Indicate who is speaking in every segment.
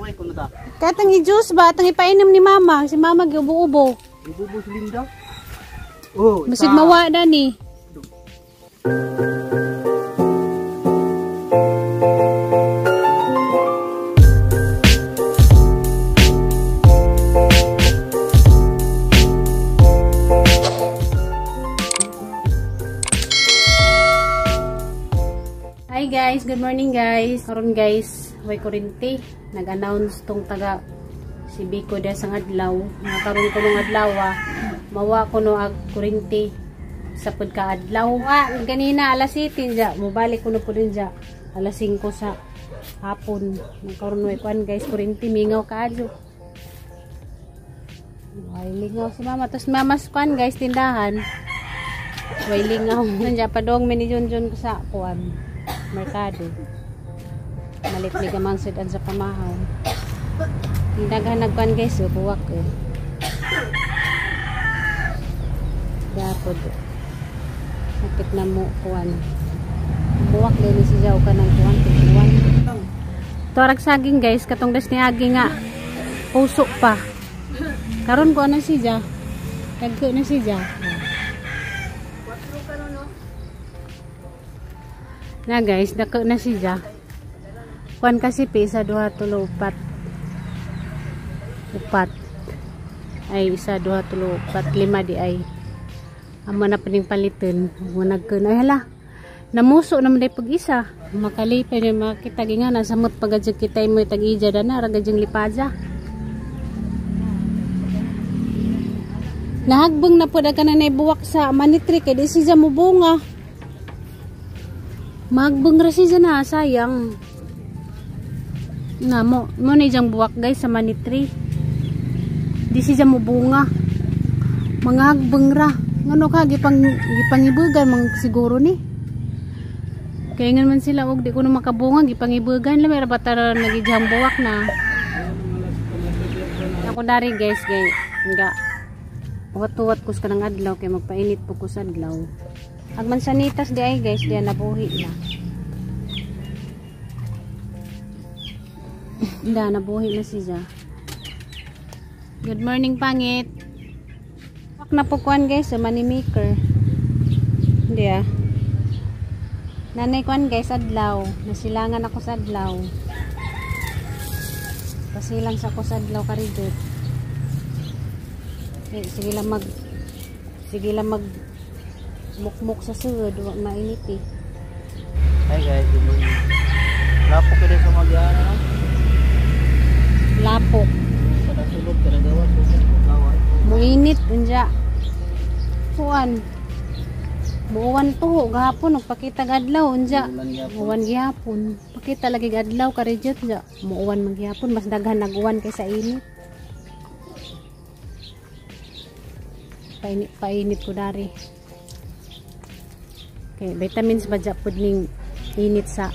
Speaker 1: Buhay ko na ta.
Speaker 2: Katang i-juice ba? Atang ipainom ni mama. Si mama giubo-ubo.
Speaker 1: Ibubo si Linda. Oh,
Speaker 2: Basig mawa na ni. Hi guys, good morning guys. Karon guys, way kurente. Nag-announce tong taga si Biko da sa adlaw. Nga karon ko nung adlaw mawa ko no ag kurente sa pagkaadlaw. Ganina alas 7 ja, mobalik ko na po din ja. Alas 5 sa hapon. Karon way kuan guys, kurente mingaw kaadyo. Way lingaw si mama. Tapos mama kuan guys, tindahan. Way lingaw. Nandiya padong mi ni Junjun ko sa kuan. Merkado. Malit ni gamang sudan sa pamahaw. Daghan nagkuan guys, oh, buwak eh. Dapod. Sakit na mo kuan. Buwak din si Jaw ka ng kuan, kuan. Torag saging guys, katong das ni agi nga puso pa. Karon ko na si Ja. Dagko na si Ja. Na guys, dako na siya. Kuan kasi pa, isa, duha, tulo, upat. Upat. Ay, isa, duha, tulo, upat. Lima di ay. Amo na pining palitin. Nagkun. Ay hala. Namuso naman day pag-isa. Makalipay na makita nga. Nasamot pagadyang kita mo tag-ija da na. Ragadyang lipaja. Nahagbong na po na ka na naibuwak sa manitri. Kaya di siya mubunga. Magbang ra siya na, sayang. Na mo na ijang buwak guys sa manitri. Di siya mo bunga. Mga hagbang ra. Ngano ka gipangibugan mang siguro ni. Kaya nga man sila og di ko na makabunga gipangibugan lamay ra bata nagijang buwak na. Ako dari guys kay nga uwat-uwat kus kanang adlaw kay magpainit po kus adlaw. Ag mansanitas di ay guys, di nabuhi na. Da nabuhi na siya. Good morning pangit. Pak na po kuan guys, sa money maker. Hindi ah. Nanay kuan guys, adlaw. Nasilangan ako sa adlaw. Pasilang sa ako sa adlaw karidot. Eh, sige lang mag mukmuk sa sud, wa mainit eh.
Speaker 1: Hi guys, good morning. Lapok kini sa magyana no?
Speaker 2: Lapok.
Speaker 1: Kada sulod kada gawa, sulod gawa.
Speaker 2: Muinit unja. Kuan. Muwan tuho gahapon nagpakita adlaw unja. Muwan gihapon. Pakita lagi adlaw karijot unja. Muwan man gihapon, mas daghan naguwan kaysa init. Painit painit ko dari. Okay, vitamins ba pud ning init sa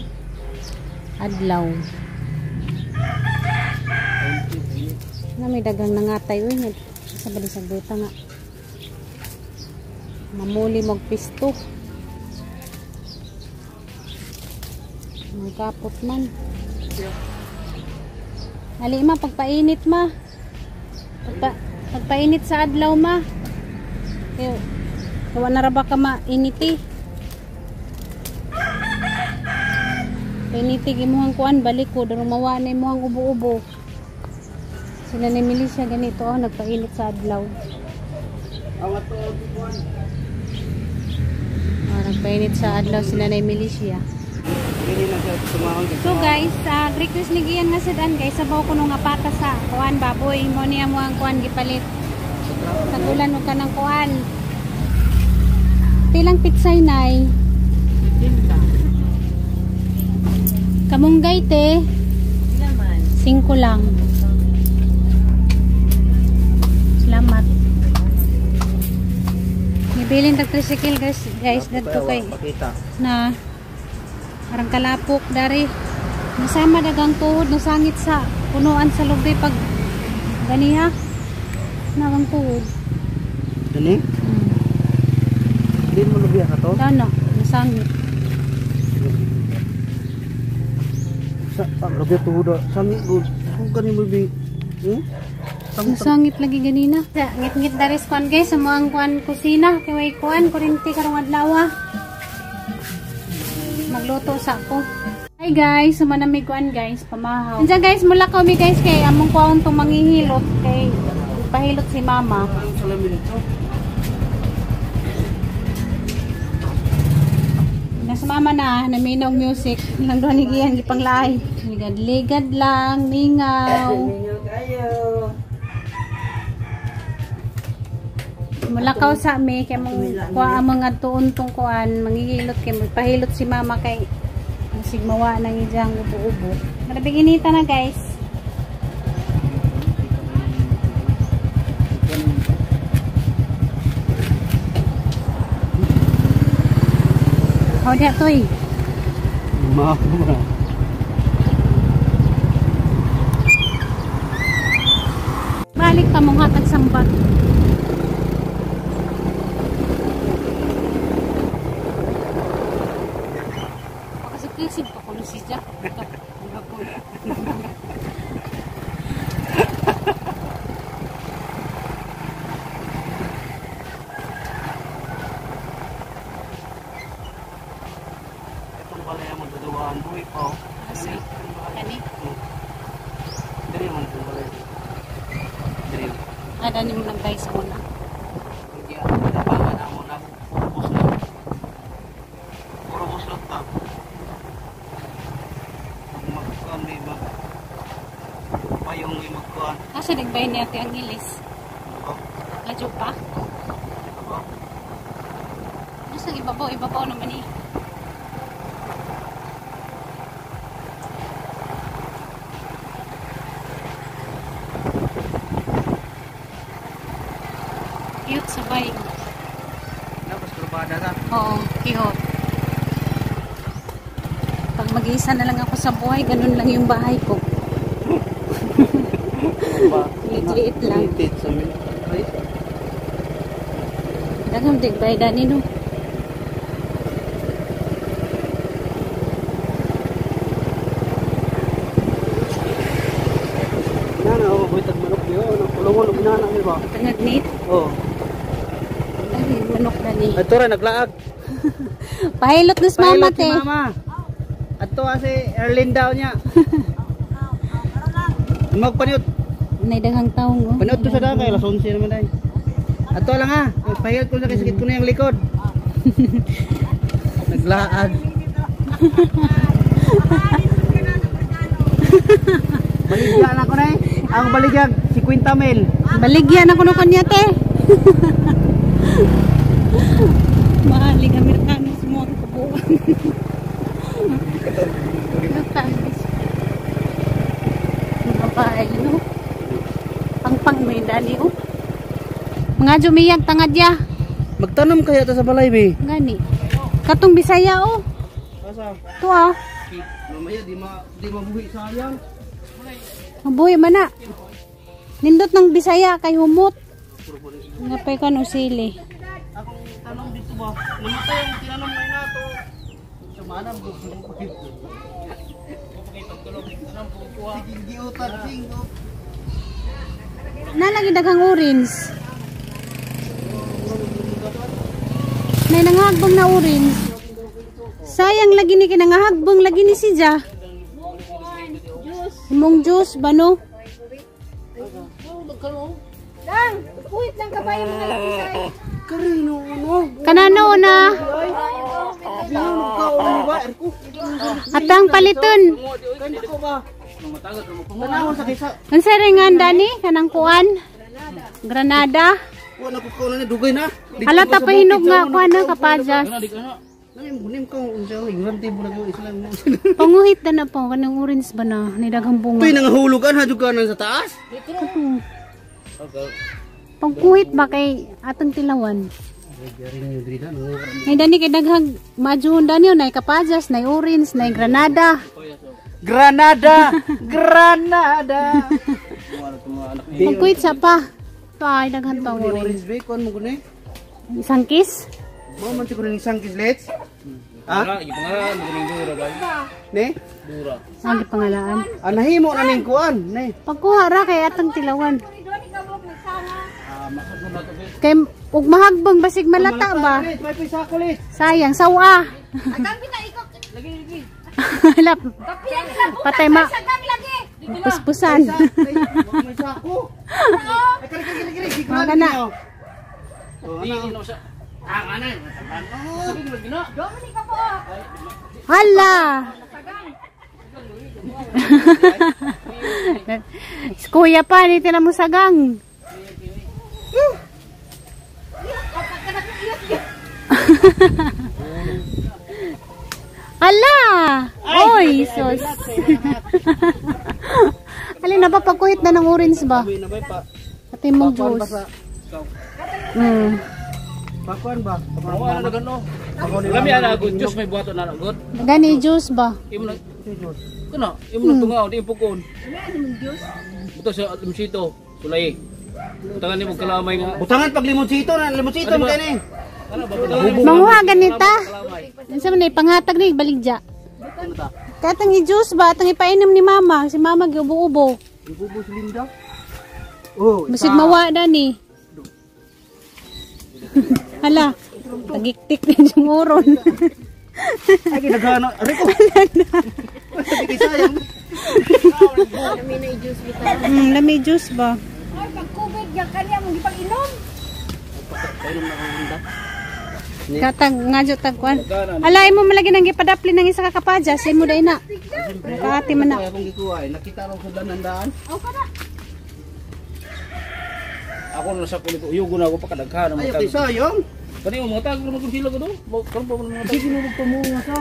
Speaker 2: adlaw. Na may dagang nangatay uy, sa bali sa buta nga. Mamuli magpisto. Magkapot man. Ali ma, pagpainit ma. Pagpainit sa adlaw ma. Kay kawa na ra ba ka mainit eh. Painitig imuhang kuan balik ko daro mawa na imuhang ubo-ubo. Sila ni Melissa ganito oh, nagpainit sa adlaw. Oh, nagpainit sa adlaw sila ni Melissa. So guys, request ni Gian nga sedan guys, sabaw ko nga pata sa kuan baboy. Mo niya mo ang kuan gipalit. Tagulan og kanang kuan. Pilang pitsay nay? Kamunggay te. 5 lang. Salamat. Gibilin tag tricycle guys, dadto kay na arang kalapok dari. Nasama dagang tuhod nasangit sa punuan sa lubi pag ganiha. Nagang tuhod.
Speaker 1: Dani? Din mo lubi ka to?
Speaker 2: Ano, nasangit.
Speaker 1: Sa grabe tuod. Sangit gud. Kung kani mo bi.
Speaker 2: Sangit lagi ganina. Ngit-ngit daris kuan guys sa mga kuan kusina kay way kuan kurinti karong adlaw. Magluto sa ko. Hi guys, sumanamig kuan guys, pamahaw. Andiyan guys, mula kami guys kay among kuan tong mangihilot kay pahilot si mama. Nasa mama na, naminaw music. Nang doon ni Gian gipanglaay. Ligad-ligad lang, mingaw.
Speaker 1: Mingaw kayo.
Speaker 2: Mulakaw sa mi kay mong kuha ang mga tuon tong kuan, mangihilot kay pahilot si mama kay sigmawa nang ijang ubo-ubo. Grabe ginita na guys. Oh, diya toy.
Speaker 1: Maaf mo.
Speaker 2: Balik pa mong hatag sambat. Pakasip-kisip pa ko si Jack.
Speaker 1: Itong pala yung magdadawaan buhay pa.
Speaker 2: Kasi, kani?
Speaker 1: Dali mo itong pala. Dali.
Speaker 2: Ah, dani mo nang guys una.
Speaker 1: Hindi ako natapangan ako na puro buslot. Puro buslot ta. Magkuhan may mag... Payong may magkuhan.
Speaker 2: Asa nagbay niya ati ang ilis? Ladyo pa?
Speaker 1: Ibabaw.
Speaker 2: Nasa ibabaw, ibabaw naman eh. Cute sa bike.
Speaker 1: Tapos kurbada na.
Speaker 2: Oo, cute. Pag mag-iisa na lang ako sa buhay, ganun lang yung bahay ko. Liit-liit lang.
Speaker 1: Liit sa amin. Ay.
Speaker 2: Daghang digbay dani no.
Speaker 1: Nana, oh, boy, tagmanok niyo. Nagpulungon, nana, di ba?
Speaker 2: Tangagnit.
Speaker 1: Oo.
Speaker 2: Ay, manok dani.
Speaker 1: Ito rin, naglaag.
Speaker 2: Pahilot na si mama
Speaker 1: Pahilot si
Speaker 2: te.
Speaker 1: mama. Ato si Erlin daw niya. Magpaniot.
Speaker 2: Nay daghang taong oh.
Speaker 1: Paniot to sa dagay, alas 11 naman day. Ato lang ha. Pahilot ko na kay sakit ko na yung likod. Naglaag. Baligya na ko na eh. Ang baligyag, 50 mil.
Speaker 2: Baligyan ako no kanya te. Mahalig Amerikano sa mga kabuuan. Mga bahay no. Pangpang may dani oh. Mga jumiyag tangad ya.
Speaker 1: Magtanom kaya ta sa balay be.
Speaker 2: Gani. Katong Bisaya oh.
Speaker 1: Asa?
Speaker 2: To ah.
Speaker 1: Mamaya di mabuhi sayang.
Speaker 2: Mabuhi man na. Nindot ng Bisaya kay humot. Nga pa'y kan usili.
Speaker 1: Akong tanong dito ba? Namatay ang tinanom ngayon na to. Sa manam ko.
Speaker 2: Nalagi daghang orange. Nay nangahagbong na orange. Sayang lagi ni kinangahagbong lagi ni si Ja. Mong juice ba no?
Speaker 3: Lang, puhit lang ka ba yung mga lapisay?
Speaker 1: Karino no.
Speaker 2: Kanano na atang paliton.
Speaker 1: Kanya ko ba? Tanawon sa kaysa.
Speaker 2: Unsa rin nga dani kanang kuan? Granada.
Speaker 1: Wala ko ko na dugay na.
Speaker 2: Hala ta pahinog nga kuan na kapajas.
Speaker 1: Nanim ko unsa ignorante mo lang isla mo.
Speaker 2: Panguhit na na po kanang orange ba na ni daghang bunga.
Speaker 1: Tuy nangahulugan ha jud ka sa taas.
Speaker 2: Pangkuhit ba kay atong tilawan? Ngay dani kay daghang majuhon dani nay kapajas, nay orange, nay granada.
Speaker 1: Granada, Granada.
Speaker 2: Pangkuhit sa pa. To ay daghan tong orange.
Speaker 1: Orange bacon mo guni.
Speaker 2: Isang kiss?
Speaker 1: Mo man siguro ning sangkis let's. Ha? Ne? Dura.
Speaker 2: Ang pangalaan.
Speaker 4: Ah, nahimo na ning kuan, ne.
Speaker 2: Pagkuha ra kay atang tilawan.
Speaker 1: Ah, masuk mo na to be.
Speaker 2: Kay ug mahagbang basig malata ba?
Speaker 4: May pisako lit.
Speaker 2: Sayang sawa.
Speaker 3: Agang na ikaw.
Speaker 2: Hala,
Speaker 3: Kapiyan nila bukan.
Speaker 2: Patay ma.
Speaker 3: Sagang lagi.
Speaker 2: Puspusan.
Speaker 4: May sako. Ay, kari kari kari kari.
Speaker 2: Mga na.
Speaker 4: Oh,
Speaker 1: Di
Speaker 4: ano?
Speaker 1: ino sa. Ah, ana. Sabi mo gina.
Speaker 3: Dominica po.
Speaker 2: Hala. Si Kuya pa, ni mo sagang. Hala! Oy, sus. Alin na ba pagkuhit na ng orange ba?
Speaker 4: Uy, na bay pa.
Speaker 2: Pati mong
Speaker 4: Pakuan ba
Speaker 2: juice.
Speaker 4: sa Pakuan ba?
Speaker 1: Wala na gano. Lami ana good juice may buhaton na good.
Speaker 2: Gani juice ba?
Speaker 1: Imo na kuna, imo na tungaw di ipukon. Buto sa limsito, sulay. Butangan nimo kalamay nga.
Speaker 4: Butangan pag limonsito na, limonsito mo kani.
Speaker 1: Ano ba? Butangan nimo
Speaker 2: Manguha ganita.
Speaker 1: kalamay.
Speaker 2: Unsa man ay panghatag ni baligya. Katang i-juice ba? Atang ipainom ni mama. Si mama giubo-ubo.
Speaker 4: Ibubo si Linda. Oh,
Speaker 2: Basig mawa na ni. Hala, tagiktik na yung uron.
Speaker 4: Ay ginagano. Aray ko. Ay, sayang.
Speaker 2: Lami juice ba?
Speaker 3: Ay, pag COVID yan kanya mong gipag-inom.
Speaker 2: Katag nga jud tagkuan. Ala imo malagi nang gipadapli ng isa ka kapadya, sa imo dai na. Kaati man na.
Speaker 4: Kaya akong gikuha eh. Nakita raw sa danandaan.
Speaker 3: Aw ka na.
Speaker 1: Ako na sa kulit uyugo na ako pakadaghan
Speaker 4: Ay,
Speaker 1: ang
Speaker 4: okay,
Speaker 1: mga tag.
Speaker 4: sayang.
Speaker 1: Kani mo mga tag mo sila ko do. Karon pa mo mga tag.
Speaker 4: Sige mo magpamunga sa.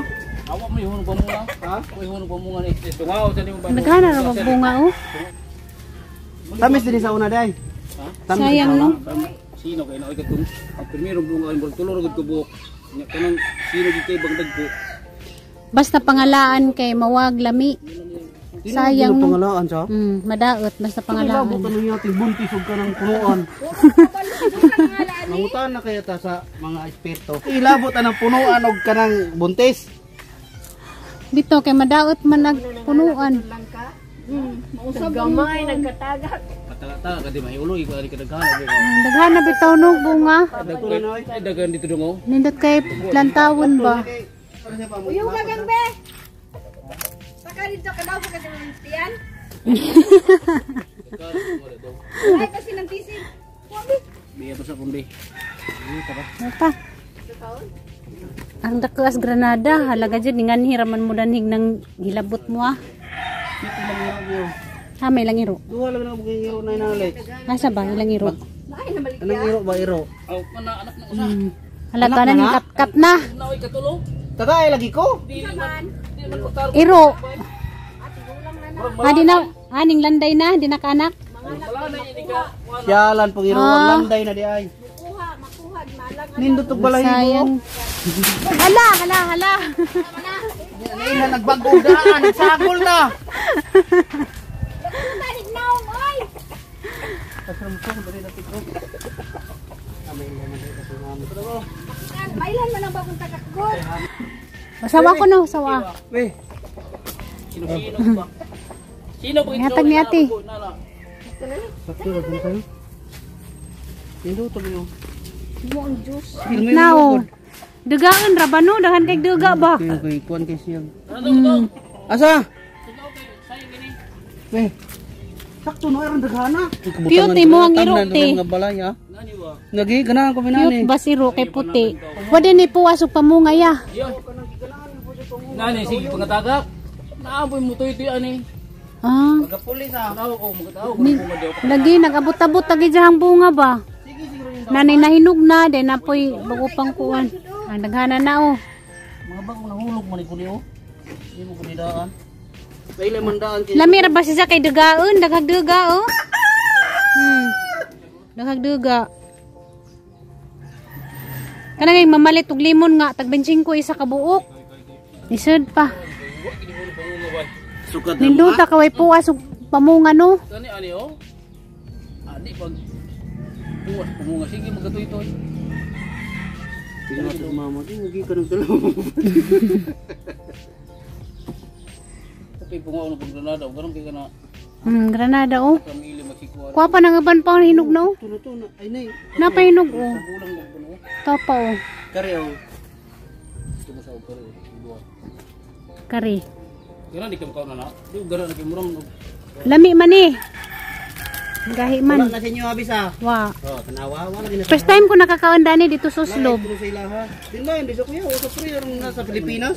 Speaker 1: Awa mo ihon pamunga.
Speaker 4: Ha?
Speaker 1: Ako ihon pamunga ni. Tungaw sa nimo ba?
Speaker 2: Nagana ra bag bunga oh.
Speaker 4: Tamis din sa una day. Tamis
Speaker 2: Sayang no.
Speaker 1: Sino kay naoy katong ang primero bunga ay murag tulo ra gud ko buok. Nya kanang sino gid kay bang dagko.
Speaker 2: Basta pangalaan kay mawag lami. Sayang no.
Speaker 4: Pangalaan sa.
Speaker 2: Madaot basta
Speaker 4: Pangalaan.
Speaker 2: pangalaan.
Speaker 4: Ka nang yating buntis ug ka ng punuan. Nangutan na kaya ta sa mga eksperto. Ilabot ang punuan og kanang buntis.
Speaker 2: Dito kay madaot man nagpunuan.
Speaker 3: Gamay nagkatagak.
Speaker 1: Patata ka di mahiuloy ko ari kadaghan og bunga.
Speaker 2: Daghan na bitaw no bunga.
Speaker 1: Ay daghan dito dungo.
Speaker 2: Nindot kay plantawon ba?
Speaker 3: Uyo ka gang be. Saka dito ka daw kasi ng tiyan. Ay kasi ng tisig. Wabi.
Speaker 1: Biya pa sa kundi.
Speaker 2: Ano pa? Ang dako as Granada, halaga jud ningan hiraman mo danhig ng gilabot mo ah. Ha, may lang iro.
Speaker 4: Duha lang na buging iro na inalik.
Speaker 2: Asa ba ilang iro?
Speaker 3: Ay na balik.
Speaker 4: Anong iro ba iro?
Speaker 1: Aw kana anak na usa.
Speaker 2: Halaga na ning kat na.
Speaker 1: Naoy katulo.
Speaker 4: Tagay lagi ko.
Speaker 1: Di man di man ko taro.
Speaker 2: Iro. Ah, di na aning landay na, di na kaanak.
Speaker 1: Wala na ini ka.
Speaker 4: Siyalan pong iro ang
Speaker 2: Ah.
Speaker 4: landay na di ay.
Speaker 3: Makuha, makuha malang.
Speaker 4: Nindot og balahibo.
Speaker 2: Sayang. Hala, hala, hala.
Speaker 4: Naila nagbago daan, nagsagol na.
Speaker 3: Tanig naong oy. Mailan man ang bagong tagakgot.
Speaker 2: Sawa ko no, sawa.
Speaker 4: Weh,
Speaker 1: Sino sino ba? Sino ba
Speaker 2: Ihatag ni ate.
Speaker 4: sakto ra gud kayo. Nindot og iro.
Speaker 2: Now. Dugaan ra ba no? Dahan kay duga ba?
Speaker 4: Kay kay kuan kay siya.
Speaker 1: Ano to?
Speaker 4: Asa? Weh. Sakto no aron daghana.
Speaker 2: Cute mo ang iro, te.
Speaker 4: Nga balay ha.
Speaker 1: Nani ba?
Speaker 4: Nagi ganahan ko minani.
Speaker 2: Cute ba si ro kay puti? Wala ni puwas og pamunga ya.
Speaker 1: Yo. Nani sige pangatagak. Naaboy mo tuy ani.
Speaker 2: Ah.
Speaker 4: Pagkapulis ha.
Speaker 1: Tao ko magatao ko bunga daw.
Speaker 2: Lagi nagabot-abot lagi diyang bunga ba. Nanay nahinog na, dahil na po'y bago pang kuwan. Ang daghana na oh.
Speaker 4: Mga bagong nahulog man ko niyo. Di mo ko nidaan. Kaila man daan kay
Speaker 2: Lami ra ba siya kay dugaon, daghag duga oh. Daghag duga. Kana ngay mamalit og limon nga tag 25 isa ka buok. Isod pa.
Speaker 4: Sukat
Speaker 2: Ninduta ka way puwas og pamunga no.
Speaker 1: Kani ani oh. Ani pag puwas pamunga sige magatuy-tuy.
Speaker 4: Tingnan natin mama, di mugi ka ng dalawa.
Speaker 1: Ito yung pungo ng Granada. Ganun kay ka na.
Speaker 2: Granada oh.
Speaker 1: Kamili magsikuha.
Speaker 2: Kuha pa nang uban pa ang hinog no.
Speaker 4: Tulo to na. Ay nay.
Speaker 2: Napahinog oh.
Speaker 1: Kulang mo puno.
Speaker 2: Topa oh.
Speaker 4: Kare oh.
Speaker 1: Ito mo sa upero. Dua.
Speaker 2: Kari.
Speaker 1: Gana di ka makaw na na. Di gana na kay murang.
Speaker 2: Lami man eh. Gahi
Speaker 4: Wala
Speaker 2: man.
Speaker 4: na sa inyo abis ah.
Speaker 2: Wa.
Speaker 4: Oh, tanawa wala gina.
Speaker 2: First time ko nakakaon dani dito sa Oslob.
Speaker 4: Sa ilaha. Din ba hindi sa kuya o sa pre nasa Pilipinas.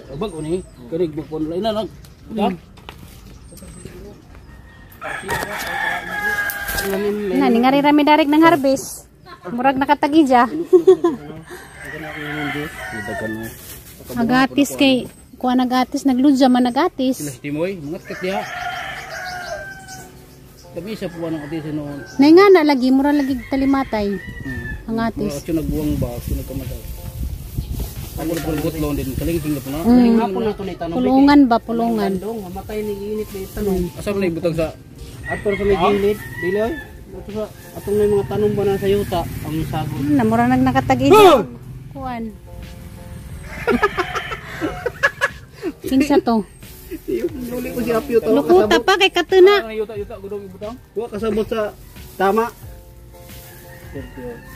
Speaker 1: Abag ko ni. Kanig magpon lain na nag.
Speaker 2: Na ni ngari rami darek ng harvest. Murag nakatagija. Agatis kay kuha nagatis nagludya man nagatis.
Speaker 1: Timoy, mga kat diha. Kami sa puwan ng atis noon.
Speaker 2: Nay nga na lagi mura lagi talimatay. Ang atis.
Speaker 1: Mga nagbuwang ba, ato nagkamatay. Ako na pulgot loan din, kalingking na po na.
Speaker 4: Hapon na to ni tanong.
Speaker 2: Pulungan ba pulungan?
Speaker 4: Dong, mamatay ni init ni tanong.
Speaker 1: Asa man ibutang sa
Speaker 4: Ato sa may gilid, dili oy. Ato sa atong may mga tanong ba na sa yuta ang sagot.
Speaker 2: Na mura nag nakatagija. Kuan. Kinsa to?
Speaker 4: Nuli ko si Apyo to.
Speaker 2: Lukuta pa kay katuna.
Speaker 1: Ano yuta yuta gudong ibutang?
Speaker 4: Wa kasabot sa tama.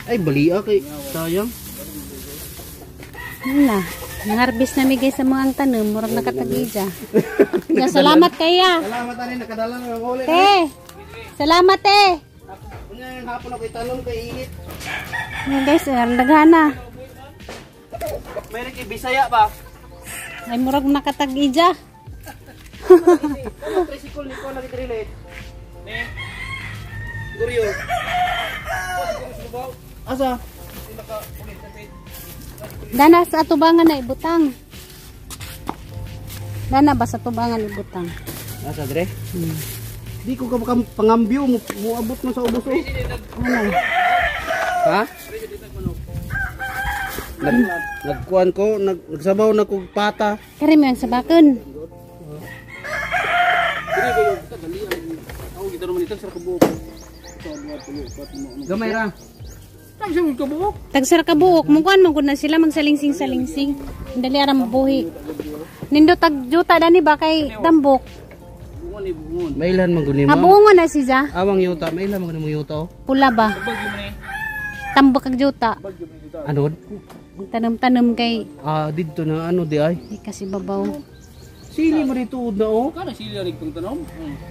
Speaker 4: Ay balia kay sayang.
Speaker 2: Na, nangarbis na migay sa mga ang tanom, murag nakatagija. Ya, salamat kaya.
Speaker 4: Salamat ani nakadala na ako ulit.
Speaker 2: Te. Salamat te.
Speaker 4: Unya yung hapon ako itanong kay init.
Speaker 2: Yan guys, ang daghana.
Speaker 4: May kay Bisaya ba?
Speaker 2: Ay murag nakatagija.
Speaker 4: Tricycle ni ko lagi diri.
Speaker 1: Ne.
Speaker 4: Guryo. Asa?
Speaker 2: Dana sa atubangan na ibutang. Dana ba sa tubangan ibutang?
Speaker 4: Asa dre? Di ko ka pangambyo mo muabot mo sa ubos oh.
Speaker 2: Ano?
Speaker 4: Ha? Nagkuan ko, nagsabaw na kog pata.
Speaker 2: Kari mo ang sabakon.
Speaker 1: Dili kayo kita dali ang ako kita naman ito sa kabuok. Sa mga tulo, pat mo.
Speaker 4: Gamay ra.
Speaker 1: Tag sa kabuok.
Speaker 2: Tagsar ka buok, mungkuan mo na sila magsalingsing-salingsing. Dali ara mabuhi. Nindo tag juta dani ba kay tambok.
Speaker 1: Bungon ni bungon.
Speaker 4: Mailan man guni mo.
Speaker 2: Habungon na siya.
Speaker 4: Awang yuta, mailan man guni mo yuta oh.
Speaker 2: Pula ba?
Speaker 1: Bagyo man eh.
Speaker 2: Tambok kag juta.
Speaker 1: Bagyo man dito.
Speaker 4: Ano?
Speaker 2: Tanom-tanom kay
Speaker 4: Ah, didto na ano di ay.
Speaker 2: di kasi babaw.
Speaker 4: Sili mo dito na oh.
Speaker 1: Kana sila rig pang tanom.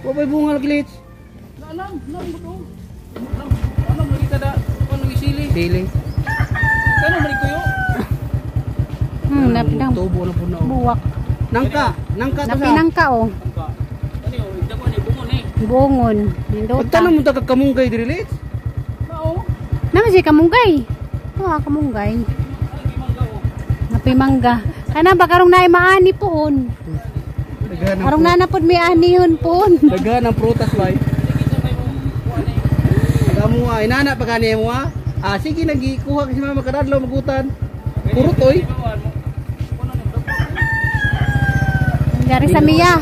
Speaker 4: Wa bay bunga lagi lits.
Speaker 1: Alam, alam mo to. Alam lagi kada kuan lagi sili.
Speaker 4: Sili.
Speaker 1: Kano man kuyo?
Speaker 2: Napinang
Speaker 4: Tubo na po na oh.
Speaker 2: buwak.
Speaker 4: Nangka, nangka to sa.
Speaker 2: Napinangka oh.
Speaker 1: Tangka. Kani oh, dako ni bungon eh.
Speaker 2: Bungon. Nindota.
Speaker 4: Pagtanong mo ta kag kamunggay diri lits.
Speaker 1: Mao.
Speaker 2: Naman siya kamunggay. Tuwa kamunggay. Napimangga. Kana ba karong naay maani poon? Karong na pod may anihon poon.
Speaker 4: Daghan ang prutas bay. Pag mo ay nana pa gani mo ah. Ah sige nagikuha kasi mama kadadlaw magutan. Purot oy.
Speaker 2: Dari sa Mia.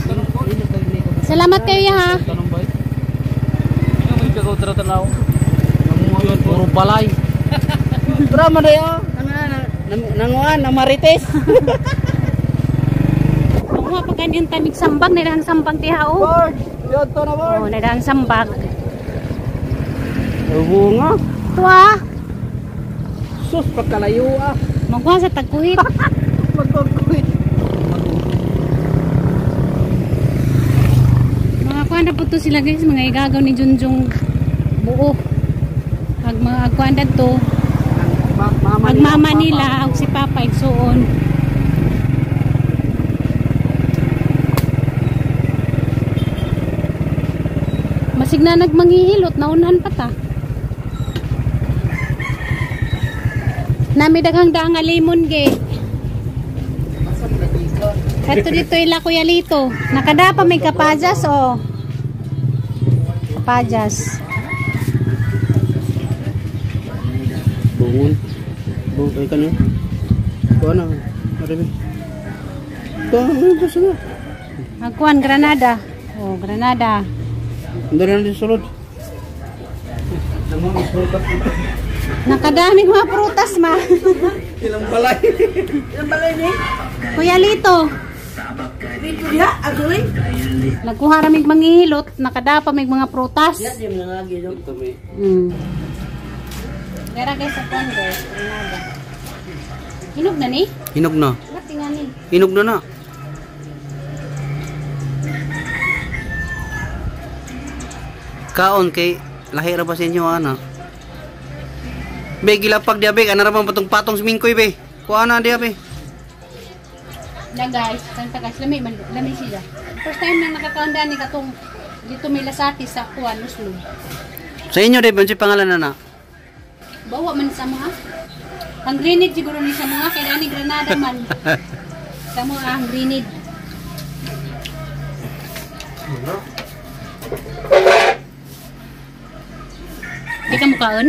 Speaker 2: Salamat kayo ha.
Speaker 1: Tanong bay. Ikaw may kagaw tara tanaw.
Speaker 4: Puro balay. Drama na yo. Nanguan na marites.
Speaker 2: Kuha pa ganyan tanig sambag, nilahang sambag diha oh.
Speaker 4: Bird, yun to na bird.
Speaker 2: Oh, nilahang sambag.
Speaker 4: Bunga.
Speaker 2: Tuwa.
Speaker 4: Sus pagkalayo ah.
Speaker 2: Magkuha sa tagkuhit.
Speaker 4: Magkuhit.
Speaker 2: Mga kuha na po to sila guys, mga igagaw ni Junjung buo. Ag mga agkuan to.
Speaker 4: Mama
Speaker 2: Ag mama nila, ag si Papa igsuon. Masig na nagmanghihilot, naunhan pa ta. Nami daghang daang nga limon ge. Kato dito ila Kuya Lito. Nakadapa may kapajas oh. Kapajas.
Speaker 4: Bungon. Bungon kay kano. Kuha na. Marami. Kuha na gusto na.
Speaker 2: Agkuan Granada. Oh, Granada.
Speaker 4: Hindi na din sulod.
Speaker 2: Nakadaming mga prutas ma.
Speaker 4: Ilang balay.
Speaker 3: Ilang balay ni?
Speaker 2: Kuya Lito,
Speaker 3: Dito diha, agoy.
Speaker 2: nagkuha ramig mangihilot, nakadapa mig mga prutas.
Speaker 4: Di mo nangagi do. Ito may.
Speaker 2: Dara guys sa kuan guys, Granada. Hinog na ni?
Speaker 4: Hinog na.
Speaker 2: Ba't tingani?
Speaker 4: Hinog na na. Kaon kay lahi ra ba sa inyo ana? Be gilapag diya be, ana ra man patong-patong sa mingkoy be. Kuha na diya be.
Speaker 2: Lang guys, kanta guys, lami man, lami sila. First time nang nakakaon ni katong dito may lasati sa kuan Oslo.
Speaker 4: Sa inyo de unsa pangalan na na?
Speaker 2: Bawa man sa mga. Ang grenade siguro ni sa mga kay ani Granada man. Sa mga ang grenade. Di ka mukaon?